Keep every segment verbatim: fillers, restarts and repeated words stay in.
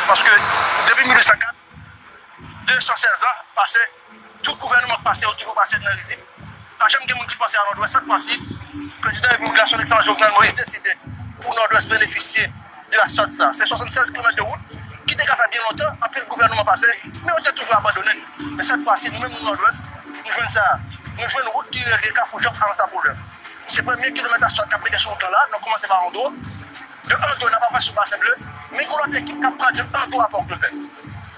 Paske depi mil uit san kat, de san sèz an pase, tout gouvènman k pase yo toujou pase nan rizib. Pa janm gen moun ki panse a Nòdwès. Sèt fwa si, prezidan repiblik la, son ekselans Jovenel Moïse, deside pou Nòdwès benefisye de asfalt sa. Se swasannsèz kilomèt de wout ki te ka fè byen lontan, anpil gouvènman pase, men yo te toujou abandone n. Men sèt fwa si, nou menm moun Nòdwès, nou jwenn sa. Nou jwenn wout ki relye Kafou Jòf a Anse à Fleurs. Se premye kilomèt asfalt k ap mete sou wout lan la, nou kòmanse pa andwo. De andwo, n ap pase sou Basen Ble, men gen lòt ekip k ap pran de andwo a Pòdpè.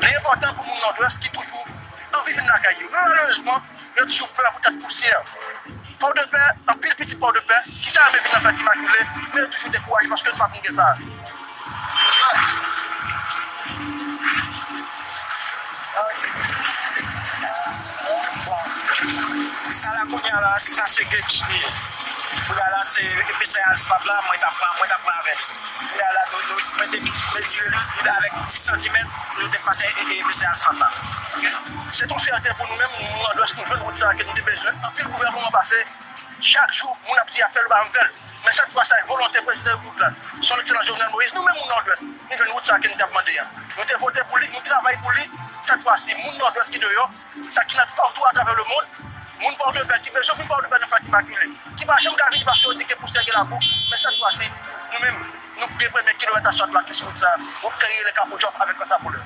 Li enpòtan pou moun Nòdwès ki toujou anvi vin lakay yo. Men malerezman, yo toujou pè poutèt pousyè. Pòdpè, anpil pitit Pòdpè ki ta renmen vin nan fèt Imakile, men yo toujou dekouraje paske nou pa konn gen sa. Bon. Sa la kounye a la, sa se gate li ye. Kounye a la, se epesè asfalt la, mwen t ap pran, mwen t ap pran avè l. Kounye a la, nou, nou, mwen te mezire li, li avèk dis santimèt, nou te pase e, e, epesè asfalt la. Se t on fyète pou nou menm, nou Nòdwès, nou jwenn wout sa a ke nou te bezwen. Anpil gouvènman pase, chak jou, moun ap di, "A fè l, ou pa janm fè l." Men chak fwa sa, e volonte prezidan repiblik la, son ekselans Jovenel Moïse, nou menm moun Nòdwès, nou jwenn wout sa a ke nou t ap mande a. Nou te vote pou li, nou travay pou li. Sèt fwa si, moun Nòdwès ki deyò, sa ki nan toupatou atravè lemonn, moun Pòdpè ki bezwen vin Pòdpè nan fèt Imakile, ki pa janm ka vini paske yo di ke pousyè, gen labou. Men sèt fwa si, nou menm, nou gen premye kilomèt asfalt la ki sou wout sa a, wout ki rele Kafou Jòf avèk Anse à Fleurs.